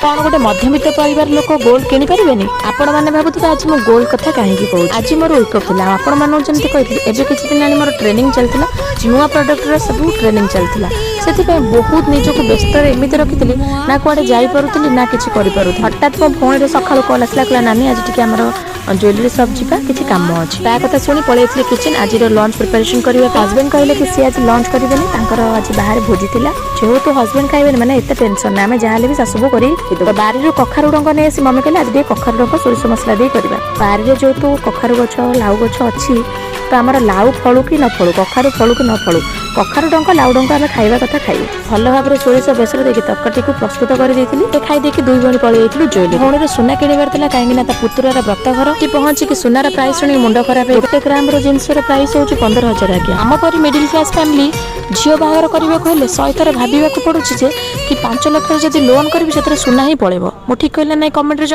କଣ ଗୋଟେ ମଧ୍ୟବିତ୍ତ ପରିବାର ଲୋକ ଗୋଲ୍ଡ କିଣିପାରିବେନି? ଆପଣମାନେ ଭାବୁଥିବେ ଆଜି ମୁଁ ଗୋଲ୍ଡ କଥା କାହିଁକି କହୁଛି। ଆଜି ମୋର ୱିକ୍ ଅଫ୍ ଥିଲା। ଆଉ ଆପଣମାନଙ୍କୁ ଯେମିତି କହିଥିଲି, ଏବେ କିଛି ଦିନ ହେଲାଣି ମୋର ଟ୍ରେନିଂ ଚାଲିଥିଲା। ନୂଆ ପ୍ରଡକ୍ଟର ସବୁ ଟ୍ରେନିଂ ଚାଲିଥିଲା। ସେଥିପାଇଁ ବହୁତ ନିଜକୁ ବ୍ୟସ୍ତରେ ଏମିତି ରଖିଥିଲି, ନା କୁଆଡ଼େ ଯାଇପାରୁଥିଲି, ନା କିଛି କରିପାରୁଥିଲି। ହଠାତ୍ ମୋ ଭଉଣୀର ସକାଳୁ କଲ୍ ଆସିଲା। କହିଲା, "ନାନୀ, ଆଜି ଟିକେ ଆମର ଜୁଏଲାରୀ ସପ୍ ଯିବା, କିଛି କାମ ଅଛି।" ତା କଥା ଶୁଣି ପଳେଇଥିଲି କିଚେନ୍ ଆଜିର ଲଞ୍ଚ ପ୍ରିପାରେସନ୍ କରିବା ପାଇଁ। ହଜବେଣ୍ଡ କହିଲେ କି ସିଏ ଆଜି ଲଞ୍ଚ କରିବେନି, ତାଙ୍କର ଆଜି ବାହାରେ ଭୋଜି ଥିଲା। ଯେହେତୁ ହଜବେଣ୍ଡ ଖାଇବେନି, ମାନେ ଏତେ ଟେନସନ୍ ନାହିଁ, ଆମେ ଯାହାହେଲେ ବି ଶାଶୁ ବୋହୂ କରି ତ। ବାରିରୁ କଖାରୁ ଡଙ୍କ ନେଇ ଆସି ମମି କହିଲେ, ଆଜି ଟିକେ କଖାରୁ ଡଙ୍କ ସୋରିଷ ମସଲା ଦେଇ କରିବା। ବାରିରେ ଯେହେତୁ କଖାରୁ ଗଛ, ଲାଉ ଗଛ ଅଛି, ତ ଆମର ଲାଉ ଫଳୁ କି ନ ଫଳୁ, କଖାରୁ ଫଳୁ କି ନ ଫଳୁ, କଖାରୁ ଡଙ୍କ, ଲାଉ ଡଙ୍କ ଆମେ ଖାଇବା କଥା ଖାଇବୁ। ଭଲ ଭାବରେ ସୋରିଷ ବେସର ଦେଇକି ତରକାରୀଟିକୁ ପ୍ରସ୍ତୁତ କରିଦେଇଥିଲି। ସେ ଖାଇ ଦେଇକି ଦୁଇ ଭଉଣୀ ପଳେଇ ଯାଇଥିଲୁ ଜୁଏଲାରୀ। ଭଉଣୀର ସୁନା କିଣିବାର ଥିଲା, କାହିଁକି ନା ତା ପୁତୁରାର ବ୍ରତଘର। ସେଠି ପହଞ୍ଚିକି ସୁନାର ପ୍ରାଇସ୍ ଶୁଣି ମୁଣ୍ଡ ଖରାପ। 1 ଗ୍ରାମର ଜିନିଷର ପ୍ରାଇସ୍ ହେଉଛି 15,000 ଆଜ୍ଞା। ଆମ ପରି ମିଡିଲ କ୍ଲାସ୍ ଫ୍ୟାମିଲି ଝିଅ ବାହାଘର କରିବାକୁ ହେଲେ 100 ଥର ଭାବିବାକୁ ପଡୁଛି ଯେ କି 5 ଲକ୍ଷର ଯଦି ଲୋନ୍ କରିବି, ସେଥିରେ ସୁନା ହିଁ ପଳେଇବ। ମୁଁ ଠିକ କହିଲେ ନାଇଁ, କମେଣ୍ଟରେ